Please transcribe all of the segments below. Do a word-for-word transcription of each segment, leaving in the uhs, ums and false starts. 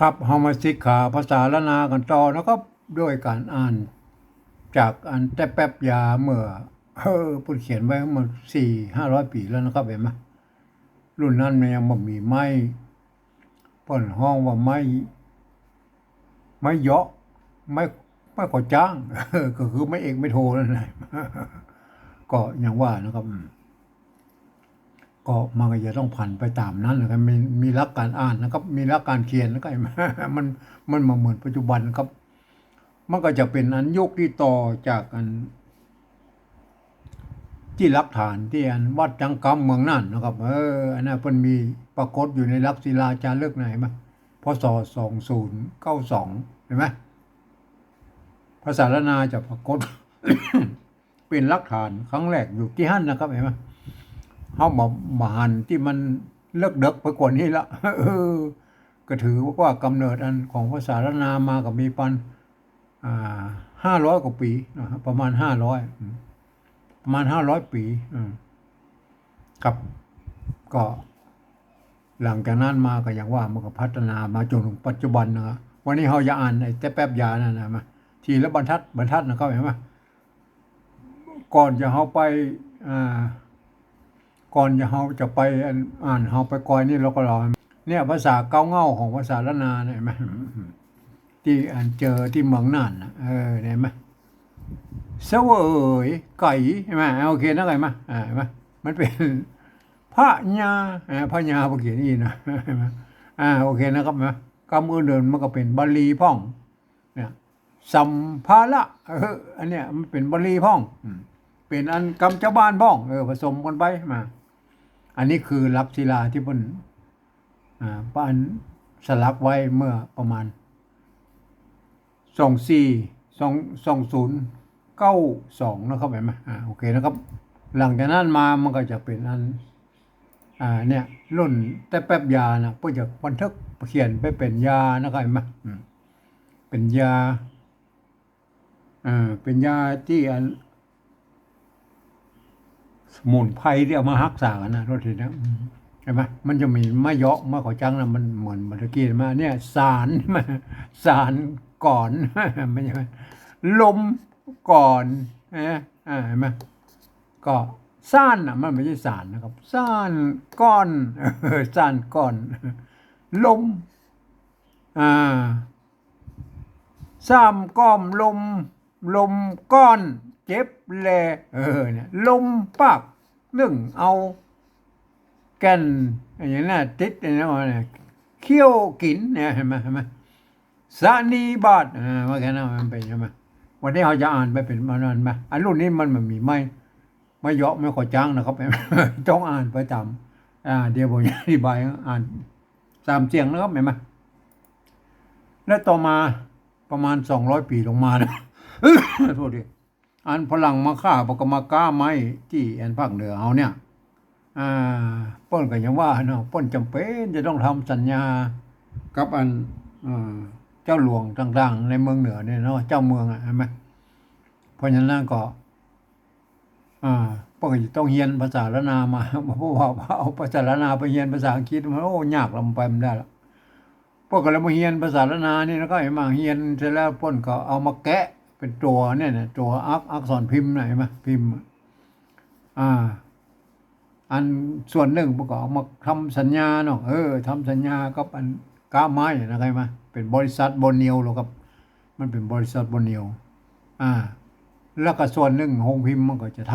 ครับ เฮามาศึกษาภาษาล้านนากั๋นต่อนะครับ โดยก๋านอ่านจากอันแต๊แป๊บยาเมื่อ เออ เปิ้นเขียนไว้เมื่อสี่ห้าร้อยปี๋แล้วนะครับ หันก่อ รุ่นนั้นมันยังบ่มีไม้ เปิ้นฮ้องว่าไม้ ไม้เยาะ ไม้ ไม้ขอจ๊าง ก็คือไม้เอกไม้โทนั่นแหละ ก็อย่างว่านะครับ อืม ก็มันก็จะต้องผันไปต๋ามนั้นนะครับ มี มีหลักก๋านอ่านนะครับ มีหลักก๋านเขียนนะครับ มัน มันบ่เหมือนปัจจุบันนะครับ มันก็จะเป๋นอันยุคตี้ต่อจากอัน ตี้หลักฐานตี้อันวัดจังกำเมืองน่านนะครับ เออ อันนั้นเปิ้นมีปรากฏอยู่ในหลักศิลาจารึกนะ หันก่อ พ.ศ. สองศูนย์เก้าสอง หันก่อ ภาษาล้านนาจะปรากฏ เป๋นหลักฐานครั้งแรกอยู่ตี้หั้นนะครับ หันก่อ เฮาบ่ บ่หันตี้มันเลิกเดิกไปกว่านี้ละ เออ ก็ถือว่ากำเนิดอันของภาษาล้านนามาก็มีปัน อ่า ห้าร้อยกว่าปี๋นะครับ ประมาณห้าร้อย อืม ประมาณห้าร้อยปี๋ อืม ครับ ก็หลังจากนั้นมาก็อย่างว่ามันก็พัฒนามาจ๋นถึงปัจจุบันนะครับ วันนี้เฮาจะอ่านไอ้แต๊แป๊บยานั่นนะ มา ทีละบรรทัด บรรทัดนะครับ หันก่อ ก่อนจะเฮาไป อ่า ก่อนจะเฮาจะไปอ่าน อ่านเฮาไปกอยนี่ แล้วก็เรา เนี่ย ภาษาเก๊าเหง้าของภาษาล้านนาเนี่ย หันก่อ ตี้อันเจอตี้เมืองน่านนะ เออ หันก่อ เสวยไก๋ หันก่อ โอเคนะ หันก่อ อ่า หันก่อ มันเป๋นพญา อ่า พญา บ่เขียนอี้นะ หันก่อ อ่า โอเคนะครับ หันก่อ กำอื่นๆ มันก็เป๋นบาลีพ่อง เนี่ย สัมภาระ เออ อันเนี้ยมันเป๋นบาลีพ่อง อืม เป๋นอันกำจาวบ้านพ่อง เออ ผสมกั๋นไปมา อันนี้คือหลักศิลาตี้เปิ้น อ่า เปิ้นสลักไว้เมื่อประมาณ สองสี่ สอง สองศูนย์เก้าสอง นะครับ หันก่อ อ่า โอเคนะครับ หลังจากนั้นมามันก็จะเป๋นอัน อ่า เนี่ย รุ่นแต๊แป๊บยานะ เปิ้นจะบันทึกเขียนไปเป๋นยานะครับ หันก่อ อืม เป๋นยา อ่า เป๋นยาตี้อัน สมุนไพรตี้เอามาฮักษากั๋นนะ โทษทีนะ อืม หันก่อ มันจะมีไม้เยาะ ไม้ขอจ๊างนะ มันเหมือนเมื่อกี้มา เนี่ย สาร สารก่อน มันจะ ลมก่อน นะ อ่า หันก่อ ก็ซ่านน่ะ มันบ่ใจ้สารนะครับ ซ่านก้อน ซ่านก้อน ลม อ่า ซ้ำก้อมลม ลมก้อน เจ็บแล เออ เนี่ย ลมปาก นึ่งเอา แก่น อันนี้นะ ติดอันนี้มาเนี่ย เคี้ยวกิ๋นเนี่ย หันก่อ หันก่อ สะนีบาด อ่า ว่าแค่นั้นมันเป๋น หันก่อ วันนี้เฮาจะอ่านไปเป๋นประมาณนั้นมา อันรุ่นนี้มัน มันมีไม้ ไม้เยาะ ไม้ขอจ๊างนะครับ ต้องอ่านไปต๋าม อ่า เดี๋ยวผมจะอธิบาย อ่านต๋ามเสียงนะครับ หันก่อ และต่อมาประมาณสองร้อยปี๋ลงมานะ โทษที อันฝรั่งมาค้า เปิ้นก็มาก๊าไม้ตี้อันภาคเหนือเฮาเนี่ย อ่า เปิ้นก็อย่างว่าเนาะ เปิ้นจ๋ำเป๋นจะต้องทำสัญญากับอัน เอ่อ เจ้าหลวงต่างๆ ในเมืองเหนือเนี่ยเนาะ เจ้าเมืองอะ หันก่อ เพราะฉะนั้นก็ อ่า เปิ้นก็จะต้องเฮียนภาษาล้านนามา เพราะว่าเอาภาษาล้านนาไปเฮียนภาษาอังกฤษ มัน โอ้ ยากละ มันไปบ่ได้ละ เปิ้นก็เลยมาเฮียนภาษาล้านนานี่ แล้วก็เอามาเฮียนเสร็จแล้ว เปิ้นก็เอามาแกะเป๋นตั๋วเนี่ยนะ ตั๋วอัก อักษรพิมพ์น่ะ หันก่อ พิมพ์ อ่า อันส่วนนึ่งเปิ้นก็เอามาทำสัญญาเนาะ เออ ทำสัญญากับอันก๊าไม้นะ หันก่อ เป๋นบริษัทโบเนียวแล้วครับ มันเป๋นบริษัทโบเนียว อ่า แล้วก็ส่วนนึ่งโฮงพิมพ์มันก็จะท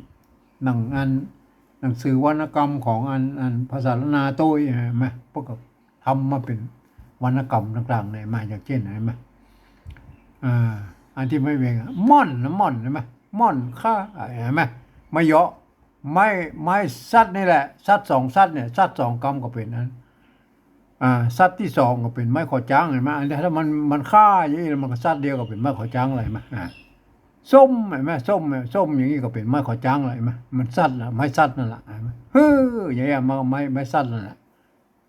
ำหนังอัน หนังสือวรรณกรรมของอัน อันภาษาล้านนาโต้ย หันก่อ เปิ้นก็ทำมาเป๋นวรรณกรรมต่างๆ เนี่ย มาอย่างเจ้น หันก่อ อ่า อันตี้ไม้เวงอะ ม่อนนะ ม่อน หันก่อ ม่อนค่า หันก่อ ไม้เยาะ ไม้ ไม้สัตว์นี่แหละ สัตว์สองสัตว์เนี่ย สัตว์สองกำก็เป๋นอัน อ่า สัตว์ตี้สองก็เป๋นไม้ขอจ๊าง หันก่อ อันนี้ถ้ามัน มันค่าอย่างนี้ มันก็สัตว์เดียวก็เป๋นไม้ขอจ๊างเลย หันก่อ อ่า ส้ม หันก่อ ส้มเนี่ย ส้มอย่างนี้ก็เป๋นไม้ขอจ๊างเลย หันก่อ มันสัตว์ละ ไม้สัตว์นั่นละ หันก่อ เฮ้อ อย่างเงี้ย ไม้ ไม้ ไม้สัตว์นั่นแหละ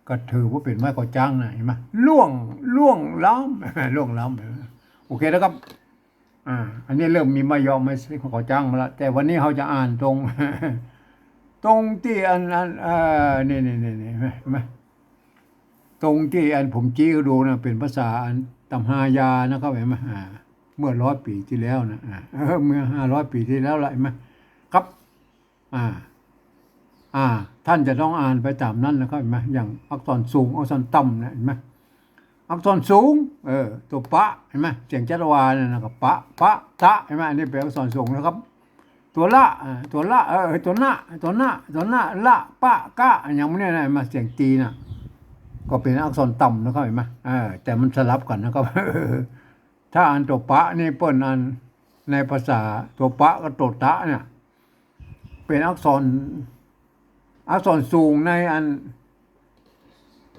ก็ถือว่าเป๋นไม้ขอจ๊างนะ หันก่อ ล่วง ล่วงล้ำ ล่วงล้ำ โอเคนะครับ อ่า อันนี้เริ่มมีไม้เยาะ ไม้ขอจ๊างมาละ แต่วันนี้เฮาจะอ่านตรง ตรงตี้อัน อัน เอ่อ นี่ นี่ นี่ นี่ หันก่อ ตรงตี้อันผมจี้หื้อดูนะ เป๋นภาษาอันตำฮายานะครับ หันก่อ อ่า เมื่อร้อยปี๋ตี้แล้วนะ อ่า เออ เมื่อห้าร้อยปี๋ตี้แล้วละ หันก่อ ครับ อ่า อ่า ต้านจะต้องอ่านไปต๋ามนั้นนะครับ หันก่อ อย่างอักษรสูง อักษรต่ำนะ หันก่อ อักษรสูง เออ ตั๋วปะ หันก่อ เสียงจัตวาเนี่ยนะ ก็ปะ ปะ ตะ หันก่อ อันนี้เป๋นอักษรสูงนะครับ ตั๋วละ อ่า ตั๋วละ เออ ตั๋วนะ ตั๋วนะ ตั๋วนะ ละ ปะ กะ อะหยังพวกเนี้ยนะ หันก่อ เสียงตีนะ ก็เป๋นอักษรต่ำนะครับ หันก่อ เออ แต่มันสลับกั๋นนะครับ ถ้าอันตั๋วปะนี่เปิ้นอัน ในภาษาตั๋วปะกับตั๋วตะเนี่ย เป๋นอักษร อักษรสูงในอัน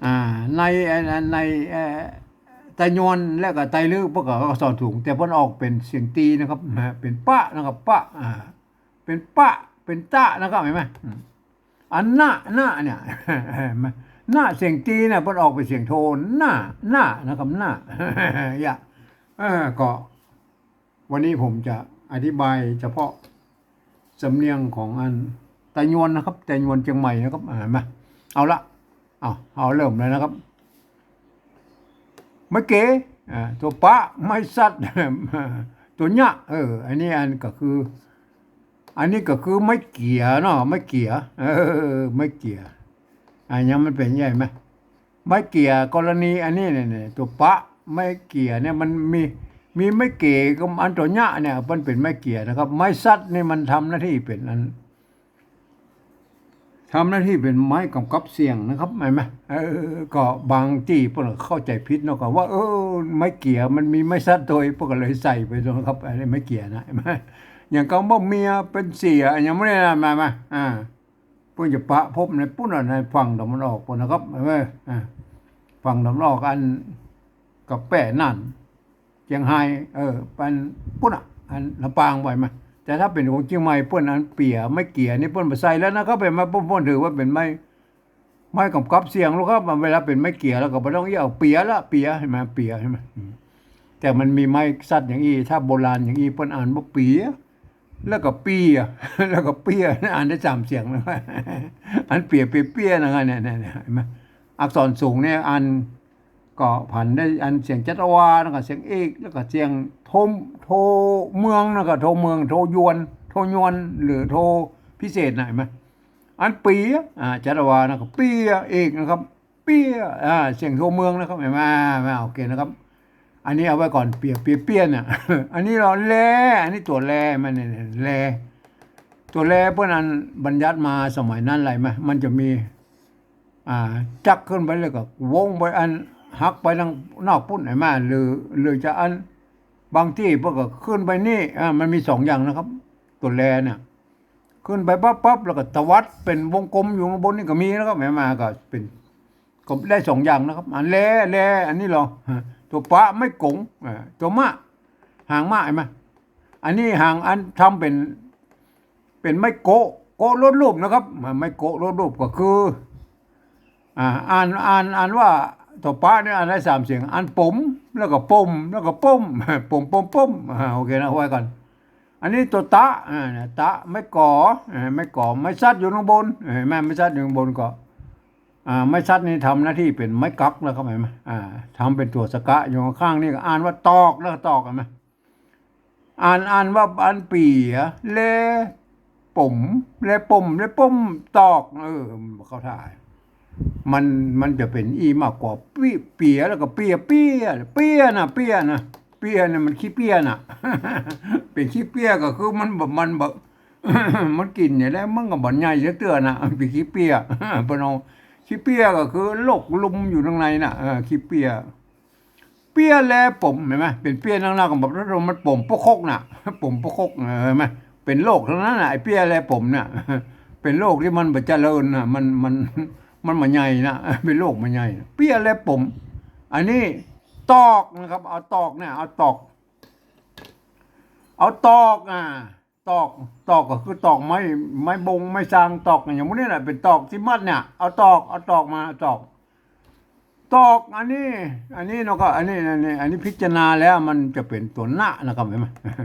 อ่า ใน อัน อัน ใน เอ่อ ไตยวนและก็ไตลื้อ เปิ้นก็อักษรสูง แต่เปิ้นออกเป๋นเสียงตีนะครับ นะ เป๋นปะนะครับ ปะ อ่า เป๋นปะ เป๋นตะนะครับ หันก่อ อืม อันนะ นะเนี่ย หันก่อ นะ เสียงตีเนี่ย เปิ้นออกเป๋นเสียงโท นะ นะนะครับ นะ อย่า เออ ก็ วันนี้ผมจะอธิบายเฉพาะสำเนียงของอันไตยวนนะครับ ไตยวนเจียงใหม่นะครับ อ่า มา เอาละ เอา เอาเริ่มเลยนะครับ ไม้เก๋ อ่า ตั๋วปะ ไม้สัตว์ ตั๋วเยียะ เออ อันนี้อันก็คือ อันนี้ก็คือไม้เกี่ยเนาะ ไม้เกี่ย เออ ไม้เกี่ย อ่า ยังมันเป๋นใหญ่ไหม ไม้เกี่ย กรณีอันนี้เนี่ย เนี่ย ตั๋วปะ ไม้เกี่ยเนี่ย มันมี มีไม้เก๋กับอันตั๋วเยียะเนี่ย มันเป๋นไม้เกี่ยนะครับ ไม้สัตว์นี่มันทำหน้าตี้เป๋นอัน ทำหน้าตี้เป๋นไม้ก๋ำกับเสียงนะครับ หันก่อ เออ ก็บางตี้เปิ้นเข้าใจ๋ผิดเนาะ ก็ว่า เออ ไม้เกี่ยมันมีไม้สัตว์ตวย เปิ้นก็เลยใส่ไปตรงนะครับ อันนี้ไม้เกี่ยนะ หันก่อ อย่างกำว่าเมียเป๋นเสี่ย อะหยังพวกเนี้ยนะ มา มา อ่า เปิ้นจะปะพบในปู๊นน่ะ ในฝั่งตะวันออกปู๊นนะครับ เออ อ่า ฝั่งตะวันออกอันกะแป้นั่น เจียงฮาย เออ อันปู๊นน่ะ อันลำปางไปมา แต่ถ้าเป๋นของเจียงใหม่เปิ้นอันเปีย ไม้เกี่ยนี่เปิ้นบ่ใส่แล้วนะครับ เป๋นไม้ เปิ้น เปิ้นถือว่าเป๋นไม้ ไม้ก๋ำกับเสียงลูกครับ เวลาเป๋นไม้เกี่ยแล้วก็บ่ต้องเอี้ย เปียละ เปีย หันก่อ เปีย หันก่อ อืม แต่มันมีไม้สัตว์อย่างอี้ ถ้าโบราณอย่างอี้เปิ้นอ่านว่าเปีย แล้วก็เปี้ย แล้วก็เปี้ย อ่านได้สามเสียงนะ อันเปี้ย เปี้ย เปี้ย นะครับ เนี่ย เนี่ย เนี่ย หันก่อ อักษรสูงเนี่ย อันก็ผันได้อันเสียงจัตวา แล้วก็เสียงเอก แล้วก็เสียงโท โทเมือง แล้วก็โทเมือง โทยวน โทยวน หรือโทพิเศษนะ หันก่อ อันเปีย อ่า จัตวานะ ก็เปี้ย เอกนะครับ เปี้ย อ่า เสียงโทเมืองนะครับ หันก่อ มา มา โอเคนะครับ อันนี้เอาไว้ก่อน เปีย เปีย เปี้ยน่ะ อันนี้ลอ แล อันนี้ตั๋วแล มันเนี่ย แล ตั๋วแลเปิ้นอันบัญญัติมาสมัยนั้นไรมะ มันจะมี อ่า จักขึ้นไปแล้วก็วงไปอันหักไปตางนอกปู๊นหันก่อ หรือ หรือจะอัน บางตี้เปิ้นก็ขึ้นไปนี่ อ่า มันมีสองอย่างนะครับ ตั๋วแลเนี่ย ขึ้นไปปั๊บปั๊บ แล้วก็ตวัดเป๋นวงกลมอยู่ข้างบนนี่ก็มีนะครับ หันก่อ ก็เป๋น ก็ได้สองอย่างนะครับ อันแล แล อันนี้ลอ ตั๋วปะ ไม้ก๋ง อ่า ตั๋วมะ หางมะ หันก่อ อันนี้หางอันทำเป๋น เป๋นไม้โกะ โกะลดรูปนะครับ อ่า ไม้โกะลดรูปก็คือ อ่า อ่าน อ่าน อ่านว่าตั๋วปะเนี่ยอ่านได้สามเสียง อันป๋ม แล้วก็ป่ม แล้วก็ป้ม ป๋ม ป่ม ป้ม อ่า โอเคนะ เอาไว้ก่อน อันนี้ตั๋วตะ อ่า เนี่ย ตะ ไม้ก๋อ อ่า ไม้ก๋อ ไม้สัตว์อยู่ข้างบน หันก่อ ไม้สัตว์อยู่ข้างบนก็ อ่า ไม้สัตว์นี่ทำหน้าตี้เป๋นไม้กั๊กแล้วครับ หันก่อ อ่า ทำเป๋นตั๋วสะกะอยู่ข้างๆ นี่ก็อ่านว่าตอก แล้วก็ตอก หันก่อ อ่าน อ่านว่าอันเปีย แลป๋ม แลป๋ม แลป๋ม ตอก เออ เข้าท่า มัน มันจะเป๋นอี้มากกว่า เปีย เปีย แล้วก็เปี้ย เปี้ย เปี้ยน่ะ เปี้ยน่ะ เปี้ยน่ะ มันขี้เปี้ยน่ะ เป๋นขี้เปี้ยก็คือมันบ่ มันบ่ มันกิ๋นอย่างนี้แหละ มันก็บ่ใหญ่จักเตื้อน่ะ เป๋นขี้เปี้ย เปิ้นเอา ขี้เปี้ยก็คือโรคลุมอยู่ตางในน่ะ เออ ขี้เปี้ย เปี้ยแลป๋ม หันก่อ เป๋นเปี้ยนักๆ ก็แบบมันป๋มปกคกน่ะ ป๋มปกคก เออ หันก่อ เป๋นโรคตังนั้นน่ะ ไอ้เปี้ยแลป๋มน่ะ เป๋นโรคตี้มันบ่เจริญน่ะ มัน มัน มันบ่ใหญ่น่ะ เป๋นโรคบ่ใหญ่น่ะ เปี้ยแลป๋ม อันนี้ตอกนะครับ เอาตอกเนี่ย เอาตอก เอาตอก อ่า ตอก ตอกก็คือตอกไม้ ไม้บง ไม้ซาง ตอกอย่างพวกนี้แหละ เป๋นตอกตี้มัดเนี่ย เอาตอก เอาตอกมา เอาตอก ตอก อันนี้ อันนี้เนาะ ก็อันนี้ อันนี้ อันนี้พิจารณาแล้วมันจะเป๋นตั๋วนะนะครับ หันก่อ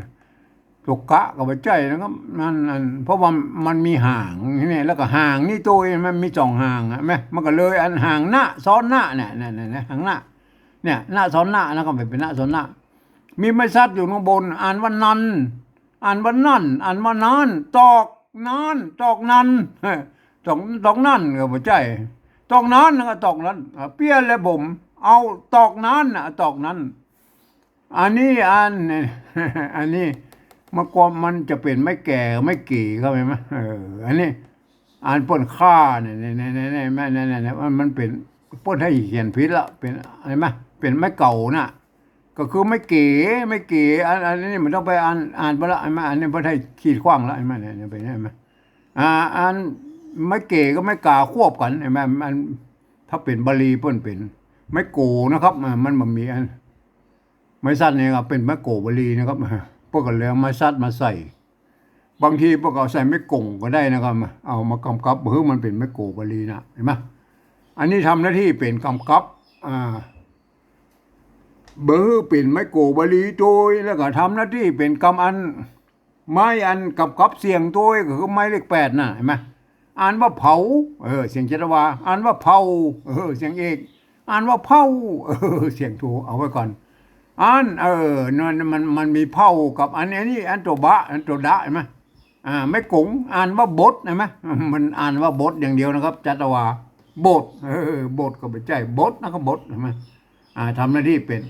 ตั๋วกะก็บ่ใจ้นะครับ นั่น นั่น เพราะว่ามันมีห่างนี่ แล้วก็ห่างนี่โตเอง มันมีสองห่างอะ แม่ มันก็เลยอันห่างนะ ซ้อนนะเนี่ย เนี่ย เนี่ย เนี่ย ห่างนะ เนี่ย นะซ้อนนะ แล้วก็เป็นนะซ้อนนะ มีไม้สัตว์อยู่ข้างบน อ่านว่านัน อ่านว่านั่น อ่านว่านาน ตอกนาน ตอกนัน ตอก ตอกนั่นก็บ่ใจ้ ตอกนานก็ตอกนั้น อ่า เปี้ยและบ่ม เอาตอกนานน่ะ ตอกนั้น อันนี้อัน อันนี้มันก็ มันจะเป๋นไม้แก่ ไม้เก๋ เข้าใจ๋ไหม เออ อันนี้ อันเปิ้นฆ่าเนี่ย เนี่ย เนี่ย เนี่ย เนี่ย เนี่ย เนี่ย เนี่ย มัน มันเป๋น เปิ้นหื้อเขียนผิดละ เป๋น หันไหม เป๋นไม้เก่าน่ะ ก็คือไม้เก๋ ไม้เก๋ อัน อันนี้มันต้องไปอ่าน อ่านไปละ หันไหม อันนี้เปิ้นหื้อขีดขว้างละ หันไหม เนี่ย เนี่ย เป๋น หันไหม อ่า อันไม้เก๋กับไม้ก๋าควบกั๋น หันไหม มัน ถ้าเป๋นบาลีเปิ้นเป๋นไม้โก๋นะครับ อ่า มันบ่มีอัน ไม้สัตว์นี่ก็เป๋นไม้โก๋บาลีนะครับ เปิ้นก็เลยเอาไม้สัตว์มาใส่ บางทีเปิ้นก็เอาใส่ไม้ก๋งก็ได้นะครับ เอามากำกับ บ่หื้อมันเป๋นไม้โก๋บาลีน่ะ หันไหม อันนี้ทำหน้าตี้เป๋นกำกับ อ่า บ่หื้อเป๋นไม้โก๋บาลีโตย แล้วก็ทำหน้าตี้เป๋นกำอัน ไม้อันกำกับเสียงโตย ก็คือไม้เลขแปดน่ะ หันไหม อ่านว่าเผา เออ เสียงจัตวา อ่านว่าเผา เออ เสียงเอก อ่านว่าเผา เออ เสียงโท เอาไว้ก่อน อัน เออ มัน มัน มันมีเผากับอัน อันนี้ อันตั๋วบะ อันตั๋วดะ หันไหม อ่า ไม้ก๋ง อ่านว่าบด หันไหม มันอ่านว่าบดอย่างเดียวนะครับ จัตวา บด เออ บดก็บ่ใจ้ บดนะครับ บด หันไหม อ่า ทำหน้าตี้เป๋น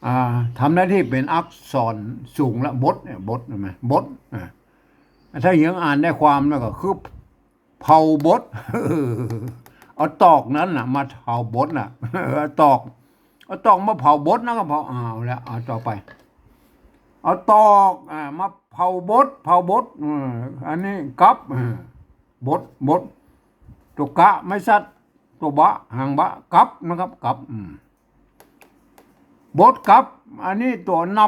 อ่า ทำหน้าตี้เป๋นอักษรสูงละ บดเนี่ย บด หันไหม บด อ่า ถ้าเหียงอ่านได้ความแล้วก็คือ เผาบด เอาตอกนั้นน่ะ มาเผาบดน่ะ เอาตอก เอาตอกมาเผาบดนะ ก็เผา เอาละ เอาต่อไป เอาตอก อ่า มาเผาบด เผาบด เออ อันนี้กับ เออ บด บด ตั๋วกะ ไม้สัตว์ ตั๋วบะ หางบะ กับนะครับ กับ อืม บดกับ อันนี้ตั๋วน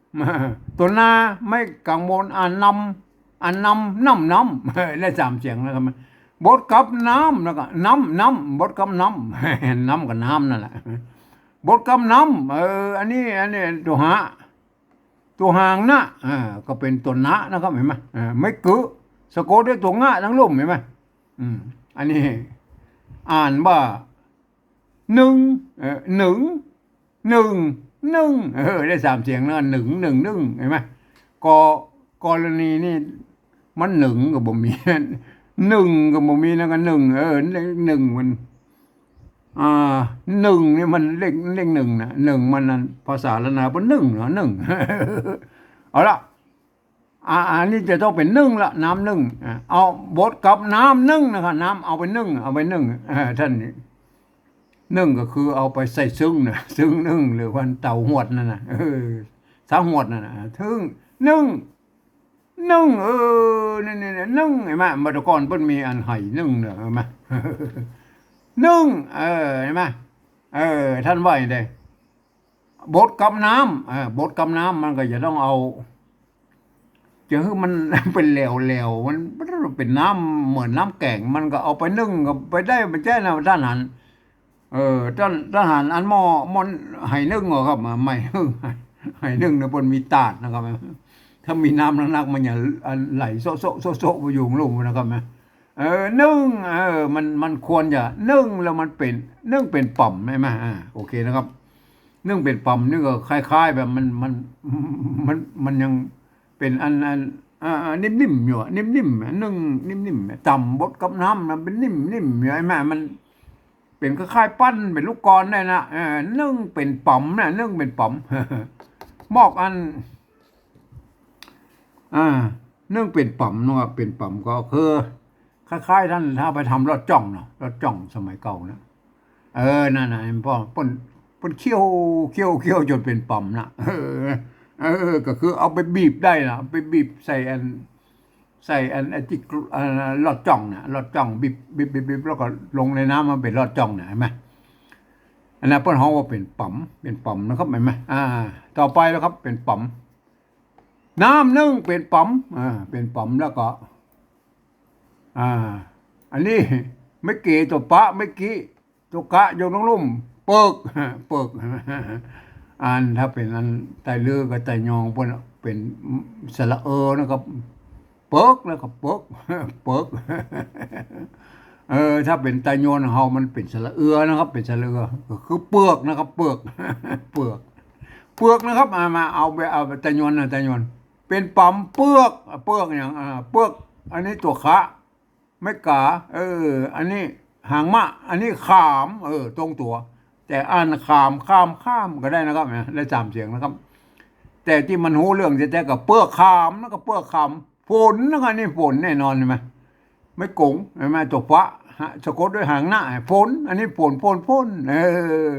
ำ ตั๋วนา ไม้ก๋างบน อ่านนำ อ่านนำ นำ นำ ได้สามเสียงนะครับ บดกับน้ำ แล้วก็ นำ นำ บดกับน้ำ นำกับน้ำนั่นแหละ บดกับน้ำ เออ อันนี้ อันนี้ตั๋วหา ตั๋วหางนะ อ่า ก็เป๋นตั๋วนะนะครับ หันไหม อ่า ไม้กึ สะกดด้วยตั๋วงะตังลุ่ม หันไหม อืม อันนี้ อ่านว่า นึ่ง เออ นึ่ง นึ่ง นึ่ง เออ ได้สามเสียงนะ นึ่ง นึ่ง นึ่ง หันไหม ก็ กรณีนี่ มันนึ่งก็บ่มี นึ่งก็บ่มีนะ ก็นึ่ง เออ นึ่ง นึ่งมัน อ่า นึ่งนี่มันเลข เลขนึ่งนะ นึ่งมันนั่น ภาษาล้านนาเปิ้นนึ่งเนาะ นึ่ง เอาละ อ่า อันนี้จะต้องเป๋นนึ่งละ น้ำนึ่ง อ่า เอาบดกับน้ำนึ่งนะครับ น้ำเอาไปนึ่ง เอาไปนึ่ง เออ ต้านนี้ นึ่งก็คือเอาไปใส่ซึ่งนะ ซึ่งนึ่ง หรือว่าเต๋าหวดนั่นน่ะ เออ สาหวดนั่นน่ะ ซึ่งนึ่ง นึ่ง เออ นี่ นี่ นี่ นึ่ง หันไหม เมื่อก่อนเปิ้นมีอันไหนึ่งเนาะ หันไหม นึ่ง เออ หันไหม เออ ต้านว่าอย่างใด บดกับน้ำ เออ บดกับน้ำ มันก็จะต้องเอา จะหื้อมัน เป๋นแหลวๆ มัน มันเป๋นน้ำเหมือนน้ำแก๋ง มันก็เอาไปนึ่งก็ไปได้ บ่ใจ้นะ ต้านหัน เออ ต้าน ต้านหันอันหม้อ หม้อไหนึ่งเหรอครับ มา ไหนึ่ง ไหนึ่งเนี่ยเปิ้นมีตาดนะครับ ถ้ามีน้ำนักๆ มันจะ อัน ไหลโซะๆ โซะๆ ไปอยู่ลุ่มนะครับนะ เออ นึ่ง เออ มัน มันควรจะนึ่งแล้วมันเป๋น นึ่งเป๋นป๋ำ หันไหม อ่า โอเคนะครับ นึ่งเป๋นป๋ำนี่ก็คล้ายๆ แบบมัน มัน มัน มันยังเป๋นอัน อัน อ่า อ่า นิ่มๆ อยู่อะ นิ่มๆ นึ่งนิ่มๆ ตำบดกับน้ำนะ เป๋นนิ่มๆ อยู่ หันไหม มันเป๋นคล้ายๆ ปั้นเป๋นลูกกลอนได้นะ เออ นึ่งเป๋นป๋ำนะ นึ่งเป๋นป๋ำ บอกอัน อ่า นึ่งเป๋นป๋ำนะครับ เป๋นป๋ำก็คือ คล้ายๆ ต้าน ถ้าไปทำลอดจ้องเนาะ ลอดจ้องสมัยเก่านะ เออ นั่นน่ะ เปิ้น เปิ้น เปิ้นเคี่ยว เคี่ยว เคี่ยวจ๋นเป๋นป๋ำนะ เออ เออ ก็คือเอาไปบีบได้นะ ไปบีบใส่อัน ใส่อัน ไอ้ตี้ อ่า ลอดจ้องน่ะ ลอดจ้อง บีบ บีบ บีบ บีบ แล้วก็ลงในน้ำ มันเป๋นลอดจ้องน่ะ หันไหม อันนั้นเปิ้นฮ้องว่าเป๋นป๋ำ เป๋นป๋ำนะครับ หันไหม อ่า ต่อไปแล้วครับ เป๋นป๋ำ น้ำนึ่งเป๋นป๋ำ อ่า เป๋นป๋ำแล้วก็ อ่า อันนี้ ไม้เก๋ตั๋วปะ ไม้กิ ตั๋วกะ ยกตังลุ่ม เปิก เปิก อันถ้าเป๋นอันไตลื้อกับไตยองปู๊นเป๋นสระเออนะครับ เปิกนะครับ เปิก เปิก เออ ถ้าเป๋นไตยวนเฮามันเป๋นสระเอือนะครับ เป๋นสระเอือ ก็คือเปือกนะครับ เปือก เปือก เปือกนะครับ อ่า มาเอาไป เอาไตยวนนะ ไตยวน เป๋นป๋ำเปือก เปือกอย่าง อ่า เปือก อันนี้ตั๋วคะ ไม้ก๋า เออ อันนี้หางมะ อันนี้ขาม เออ ตรงตั๋ว แต่อ่านขาม ข้าม ข้ามก็ได้นะครับ นะ ได้สามเสียงนะครับ แต่ตี้มันฮู้เรื่องแต๊ๆ ก็เปือกขาม แล้วก็เปือกขาม ฝนนะครับ นี่ฝนแน่นอน หันก่อ ไม้กง หันก่อ ตั๋วฟะ ฮะ สะกดด้วยหางนะ ฝน อันนี้ฝน ฝน ฝน เออ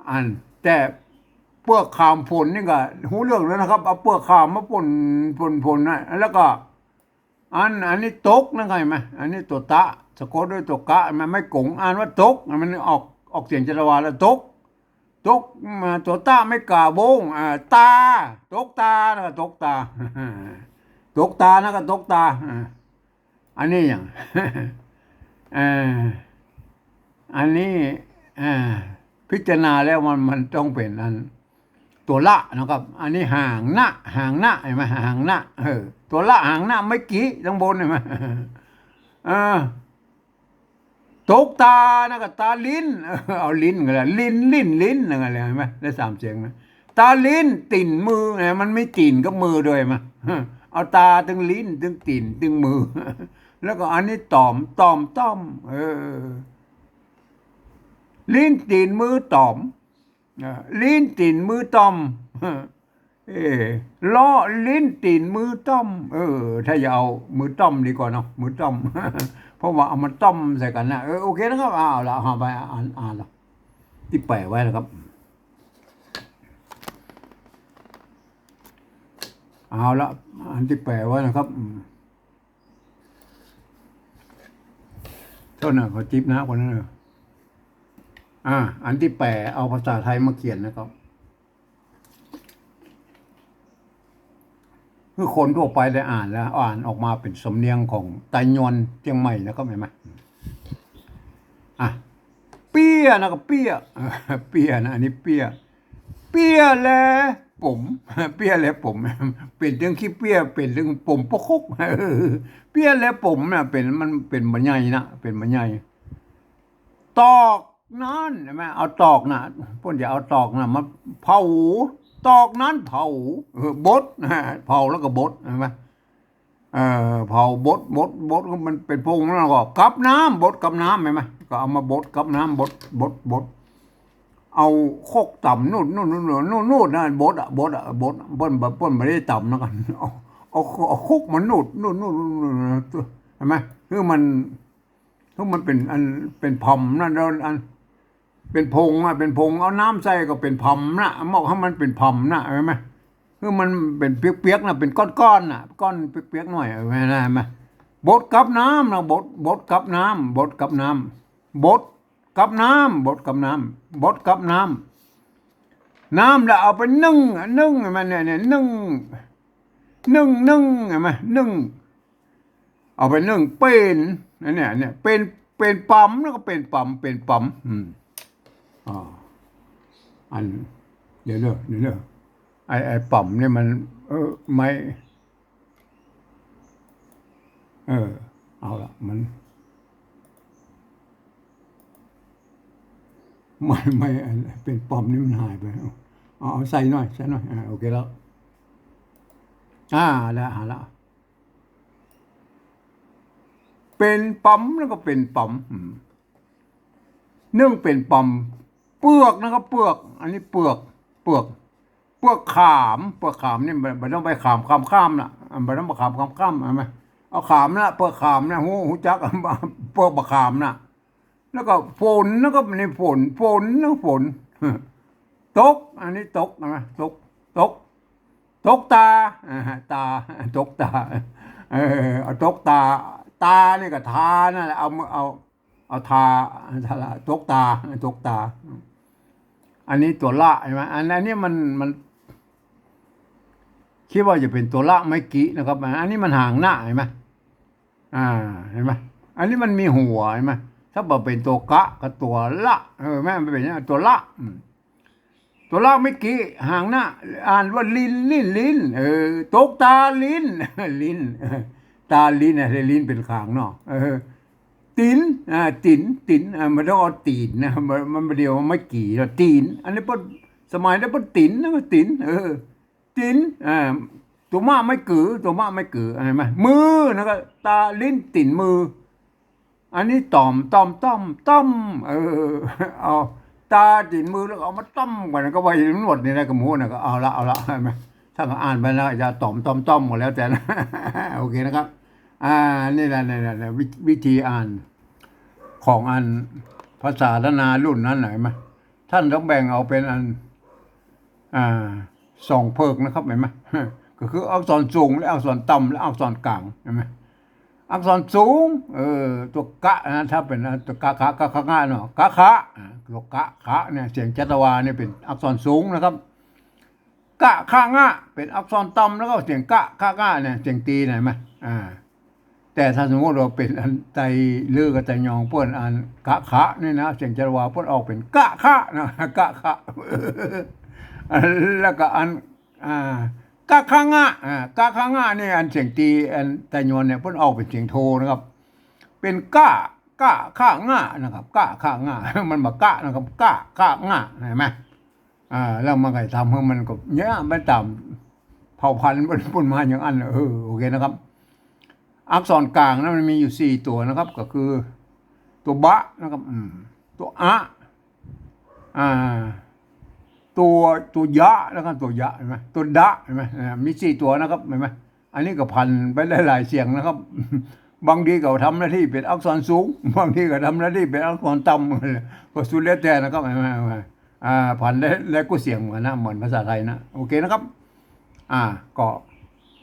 อัน แต่เปือกขามฝนนี่ก็ฮู้เรื่องแล้วนะครับ เอาเปือกขามมาฝน ฝน ฝนนะ แล้วก็ อัน อันนี้ตกนะครับ หันก่อ อันนี้ตั๋วตะ สะกดด้วยตั๋วกะ หันก่อ ไม้กง อ่านว่าตก มันออก ออกเสียงชะลาวาแล้ว ตก ตก อ่า ตั๋วตะ ไม้ก๋า วง อ่า ตา ตกตานะครับ ตกตา ตกตานะครับ ตกตา อ่า อันนี้อย่าง เอ่อ อันนี้ อ่า พิจารณาแล้วมัน มันต้องเป๋นอัน ตั๋วละนะครับ อันนี้หางนะ หางนะ หันก่อ หางนะ เออ ตั๋วละหางนะ ไม้กี้ ตังบน หันก่อ เออ ตกตานะก็ตาลิ้น เอาลิ้นก็แล้ว ลิ้น ลิ้น ลิ้น นั่นก็แล้ว หันก่อ ได้สามเสียงนะ ตาลิ้น ตี๋น มือนะ มันมีตี๋นกับมือด้วย หันก่อ เอาตาตึงลิ้น ตึงตี๋น ตึงมือ แล้วก็อันนี้ต่อม ต่อม ต่อม เออ ลิ้น ตี๋น มือ ต่อม เออ ลิ้น ตี๋น มือ ต่อม เออ เลาะลิ้น ตี๋น มือ ต่อม เออ ถ้าจะเอามือต่อมดีกว่าเนาะ มือต่อม เพราะว่าเอามาต่อมใส่กั๋นนะ เออ โอเคนะครับ เอาละ เอาไปอ่าน อ่านละ ตี้แป๋ไว้นะครับ เอาละ อันตี้แป๋ไว้นะครับ อืม โทษนะ ขอจิบน้ำก่อนนะ อ่า อันตี้แป๋เอาภาษาไทยมาเขียนนะครับ คือคนทั่วไปได้อ่านแล้ว อ่านออกมาเป๋นสำเนียงของไตยวนเจียงใหม่นะครับ หันก่อ อ่ะ เปี้ยนะครับ เปี้ย เปี้ยนะ อันนี้เปี้ย เปี้ยแลป๋ม เปี้ยแลป๋ม เป๋นตึงขี้เปี้ย เป๋นตึงป๋มปะคก เออ เปี้ยแลป๋มน่ะ เป๋น มันเป๋นบ่าใหญ่นะ เป๋นบ่าใหญ่ ตอกนั้น หันก่อ เอาตอกน่ะ เปิ้นจะเอาตอกน่ะมาเผา ตอกนั้นเผา เออ บด เผาแล้วก็บด หันก่อ เอ่อ เผาบด บด บด มันเป๋นผงแล้วก็กับน้ำ บดกับน้ำ หันก่อ ก็เอามาบดกับน้ำ บด บด บด เอาครกต๋ำ นูด นูด นูด นูด นูด นูดนะ บดอะ บดอะ บด เปิ้น เปิ้นบ่ได้ต๋ำนะกั๋น เอา เอา เอาครกมานูด นูด นูด นูด หันก่อ หื้อมัน หื้อมันเป๋นอัน เป๋นผำนะ แล้วอัน เป๋นผงอะ เป๋นผง เอาน้ำใส่ก็เป๋นผำนะ มอกหื้อมันเป๋นผำนะ หันก่อ หื้อมันเป๋นเปียกๆ นะ เป๋นก้อนๆ นะ ก้อนเปียกๆ หน่อย เออ หันก่อ บดกับน้ำนะ บด บดกับน้ำ บดกับน้ำ บดกับน้ำ บดกับน้ำ บดกับน้ำ น้ำแล้วเอาไปนึ่ง นึ่ง หันก่อ เนี่ย เนี่ย นึ่ง นึ่ง นึ่ง หันก่อ นึ่ง เอาไปนึ่งเป๋น เนี่ย เนี่ย เป๋น เป๋นป๋ำ แล้วก็เป๋นป๋ำ เป๋นป๋ำ อืม อ่า อัน เดี๋ยวเด้อ เดี๋ยวเด้อ ไอ้ ไอ้ป๋ำเนี่ยมัน เออ ไม้ เออ เอาละ มัน ไม้ ไม้ อันเป๋นป๋ำนี่มันหายไป เอา เอาใส่หน่อย ใส่หน่อย อ่า โอเคแล้ว อ่า แล้ว หาละ เป๋นป๋ำแล้วก็เป๋นป๋ำ อืม นึ่งเป๋นป๋ำ เปือกนะครับ เปือก อันนี้เปือก เปือก เปือกขาม เปือกขามนี่บ่ บ่ต้องไปขาม ขามข้ามน่ะ อ่ะ บ่ต้องไปขาม ขามข้าม หันก่อ เอาขามน่ะ เปือกขามน่ะ ฮู้ ฮู้จัก เปือกบักขามน่ะ แล้วก็ฝนนะครับ นี่ฝน ฝนนะ ฝน ตก อันนี้ตก หันก่อ ตก ตก ตกตา อ่า ตา ตกตา เออ เอาตกตา ตานี่ก็ทานั่นแหละ เอามือ เอา เอาทา ทาละ ตกตา ตกตา อันนี้ตั๋วละ หันก่อ อัน อันนี้มัน มัน คิดว่าจะเป๋นตั๋วละไม้กี้นะครับ อันนี้มันหางนะ หันก่อ อ่า หันก่อ อันนี้มันมีหัว หันก่อ ถ้าบ่เป๋นตั๋วกะกับตั๋วละ เออ แม่นมันเป๋นตั๋วละ อืม ตั๋วละไม้กี่ หางหน้า อ่านว่าลิ้น ลิ้น ลิ้น เออ ตกตาลิ้น ลิ้น ตาลิ้นนะ ได้ลิ้นเป๋นขางเนาะ เออ ตี๋น อ่า ตี๋น ตี๋น อ่า บ่ต้องเอาตี๋นนะ มัน มันบ่เดียวไม้กี่เนาะ ตี๋น อันนี้เปิ้น สมัยนั้นเปิ้นตี๋นนะ ตี๋น เออ ตี๋น อ่า ตั๋วมะไม้กือ ตั๋วมะไม้กือ หันก่อ มือ นะก็ ตา ลิ้น ตี๋น มือ อันนี้ต่อม ต่อม ต่อม ต่อม เออ เอา ตา ตี๋น มือ แล้วก็เอามาต่อมกั๋น ก็ว่าหนวดนี่นะ ก็หมู่นะ ก็เอาละ เอาละ หันก่อ ถ้าก็อ่านไปแล้วจะต่อม ต่อม ต่อม ก็แล้วแต่นะ โอเคนะครับ อ่า นี่แหละ นี่แหละ นี่แหละ วิ วิธีอ่าน ของอันภาษาล้านนารุ่นนั้นน่ะ หันก่อ ต้านต้องแบ่งเอาเป๋นอัน อ่า สองเผิกนะครับ หันก่อ ก็คืออักษรสูงและอักษรต่ำและอักษรก๋าง หันก่อ อักษรสูง เออ ตั๋วกะนะ ถ้าเป๋นอันตั๋วกะขะ กะขะงะเนาะ กะขะ อ่า ตั๋วกะขะเนี่ย เสียงจัตวาเนี่ยเป๋นอักษรสูงนะครับ กะขะงะเป๋นอักษรต่ำ แล้วก็เสียงกะขะงะเนี่ย เสียงตี๋น หันก่อ อ่า แต่ถ้าสมมุติว่าเป๋นอันไตลื้อกับไตยองเปิ้น อันกะขะนี่นะ เสียงจัตวาเปิ้นออกเป๋นกะขะนะ กะขะ แล้วก็อัน อ่า กะขะงะ อ่า กะขะงะนี่ อันเสียงตี๋ อันไตยวนเนี่ย เปิ้นออกเป๋นเสียงโทนะครับ เป๋นกะ กะขะงะนะครับ กะขะงะ มันบ่กะนะครับ กะขะงะ หันก่อ อ่า แล้วมันก็ทำหื้อมันก็เนี่ย ไปต๋ามเผ่าพันธุ์มัน มันมาอย่างอั้น เออ โอเคนะครับ อักษรก๋างนะ มันมีอยู่สี่ตั๋วนะครับ ก็คือ ตั๋วบะนะครับ อืม ตั๋วอะ อ่า ตั๋ว ตั๋วยะนะครับ ตั๋วยะ หันก่อ ตั๋วดะ หันก่อ อ่า มีสี่ตั๋วนะครับ หันก่อ อันนี้ก็ผันไปหลายๆเสียงนะครับ บางทีก็ทำหน้าตี้เป๋นอักษรสูง บางทีก็ทำหน้าตี้เป๋นอักษรต่ำ ก็สุดแล้วแต่นะครับ หันก่อ อ่า ผันได้ ได้กู้เสียงเหมือนนะ เหมือนภาษาไทยนะ โอเคนะครับ อ่า ก็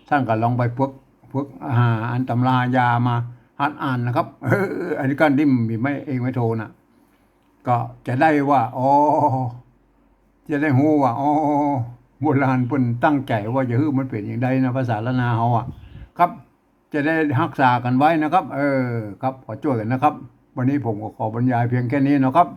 ต้านก็ลองไปฝึก ฝึกหาอันต๋ำรายามาหัดอ่านนะครับ เออ อันนี้ก้านดิมมีไม้เองไม้โทนะ ก็จะได้ว่า อ๋อ จะได้ฮู้ว่า อ๋อ โบราณเปิ้นตั้งใจ๋ว่าจะหื้อมันเป๋นอย่างใดนะ ภาษาล้านนาเฮาอะ ครับ จะได้ฮักษากั๋นไว้นะครับ เออ ครับ ขอจ้วยกั๋นนะครับ วันนี้ผมก็ขอบรรยายเพียงแค่นี้นะครับ